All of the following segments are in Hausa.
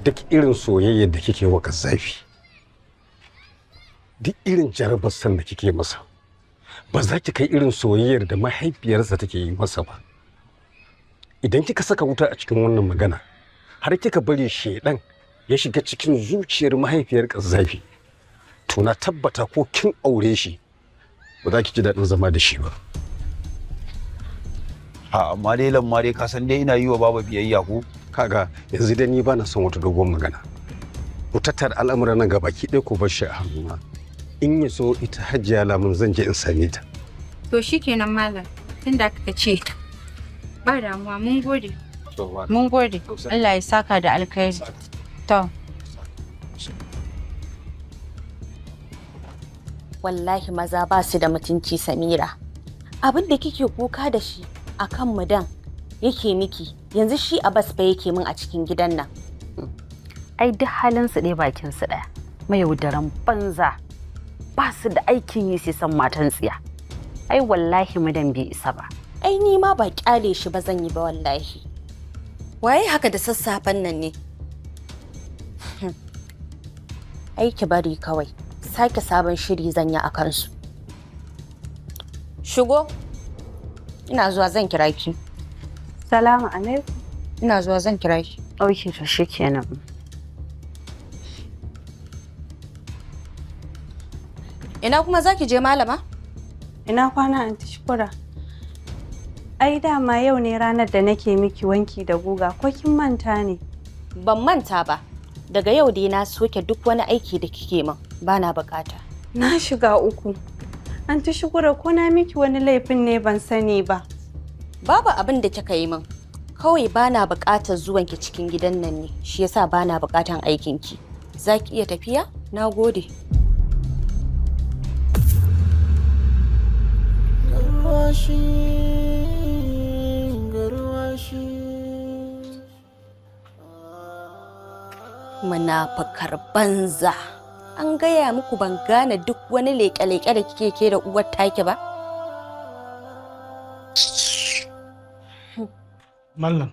Duk irin soyayyar da kike wa Kazzafi, duk irin jarabar san da kike masa, ba za ki kai irin soyayyar da mahaifiyarsa take yi masa ba. Idan kika saka wuta a cikin wannan magana, har kika bari shedan ya shiga cikin zuciyar mahaifiyar Kazzafi, to na tabbata ko kin aure shi, ba za ki ji daɗin zama da shi ba. Ha, amma dai lamma dai ka san dai ina yi wa baba biyayya ko? Kaga, yanzu dai ni ba na son wata dogon magana. Ku tattara al'amuran nan gabaki ɗaya ku bar shi a hannuna. In ya so, ita Hajiya Lamun zan je in same ta. To shikenan malam, tunda aka ce ba damuwa, mun gode. Mun gode. Allah ya saka da alkhairi. To. Wallahi maza ba su da mutunci, Samira. Abin da kike kuka da shi akan mudan yake miki, yanzu shi Abbas fa yake min a cikin gidan nan. Ai duk halin su ɗaya, bakin su ɗaya, mayaudaran banza, ba su da aikin yi sai san matan tsiya. Ai wallahi mudan bai isa ba. Ai ni ma ba kyale shi ba zan yi ba wallahi. Waye haka da sassafen nan ne? Ai ki bari kawai, sake sabon shiri zan yi a kansu. Shigo. Ina zuwa, zan kira ki. Salamu alaikum. Ina zuwa, zan kira ki. Ok, to shikenan. Ina kuma zaki je, malama? Ina kwana, Anti Shukura? Ai dama yau ne ranar da nake miki wanki da guga, ko kin manta ne? Ban manta ba. Daga yau dai na soke duk wani aiki da kike min, bana bukata. Na shiga uku. Anti Shukura, ko na miki wani laifin ne ban sani ba? Babu abin da kika yi min. Kawai bana bukatar zuwanki cikin gidan nan ne, shi yasa bana bukatan aikinki. Zaki iya tafiya? Na gode. Garwashi, garwashi. Munafukar banza. An gaya muku ban gane duk wani leƙe-leƙe da kike ke da uwar taki ba? Mallam,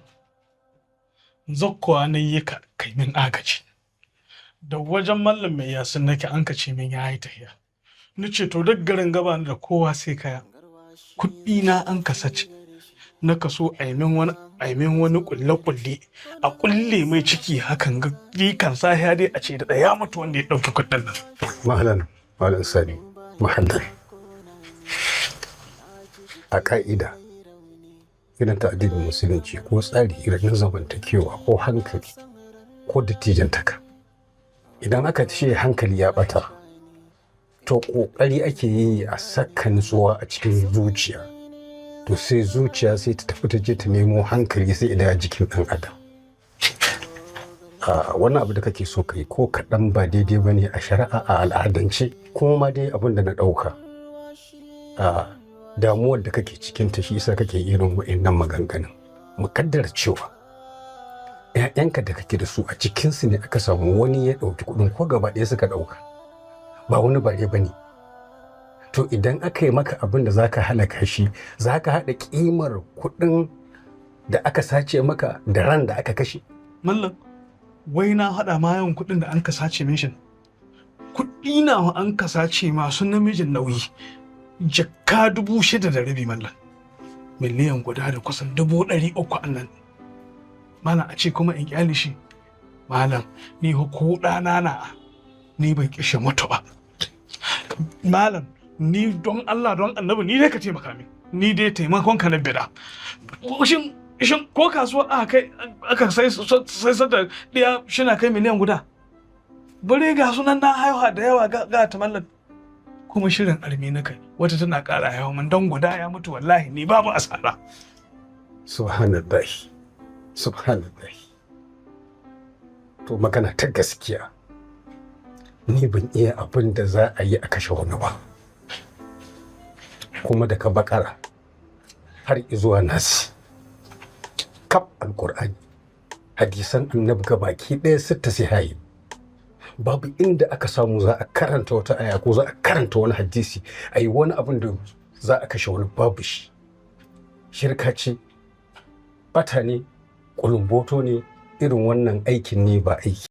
zakkowa na yi ka kai min agaji. Da wajen mallam mai yasin nake, an ka ce min ya yi tahiya. Ni ce to duk garin gaba ni da kowa sai kaya. Kuɗi na an ka sace. Na kaso a yi min wani a yi min wani kulle-kulle, a kulle mai ciki hakan ga kan sahiya dai a ce da ya mutu wanda ya ɗauki kuɗin nan. Mahalan, Malam Sani, mahallan. A ƙa'ida irin ta addinin Musulunci, ko tsari irin na zamantakewa, ko hankali, ko dattijantaka, idan aka ce hankali ya ɓata, to ƙoƙari ake yi a saka nutsuwa a cikin zuciya. To sai zuciya sai ta tafi ta je ta nemo hankali, sai idan a jikin ɗan adam. A wannan abu da kake so kai, ko kaɗan ba daidai ba ne a shari'a, a al'adance kuma ma dai. Abin da na ɗauka, a damuwar da kake cikin ta shi isa kake irin wa'annan maganganun. Mukaddar cewa ‘ya'yanka da kake da su, a cikinsu ne aka samu wani ya ɗauki kuɗin, ko gaba ɗaya suka ɗauka, ba wani bare ba ne. To idan aka yi maka abin da zaka halaka shi, zaka haɗa ƙimar kuɗin da aka sace maka da ran da aka kashe? Mallam, wai na haɗa ma yawan kuɗin da an ka sace min shin. Kuɗi na an ka sace masu namijin nauyi. Jakka 6,500, mallam. 1,000,000 da kusan 300,000 annan. Malam, a ce kuma in kyale shi. Malam, ni ko ɗana na ni ban kishe mutu ba. Malam, ni don Allah don Annabi, ni dai ka taimaka min. Ni dai taimakon ka na bida. Shin ko kasuwa aka kai aka sai da ɗiya shina kai 1,000,000? Bare ga sunan na haihuwa da yawa ga ta, mallam. Kuma shirin armi na kai, wata tana ƙara haihuwa man don guda ya mutu, wallahi ni babu asara. Subhanallah, subhanallah. To magana ta gaskiya, ni ban iya abin da za a yi a kashe wani ba. Kuma daga Bakara har zuwa Nasi, kaf Alkur'ani, hadisan Annabi baki ɗaya, sitta sai babu inda aka samu za a karanta wata aya ko za a karanta wani hadisi a yi wani abin da za a kashe wani. Babu shi. Shirka ce, bata ne, kulumboto ne. Irin wannan aikin ne ba aiki.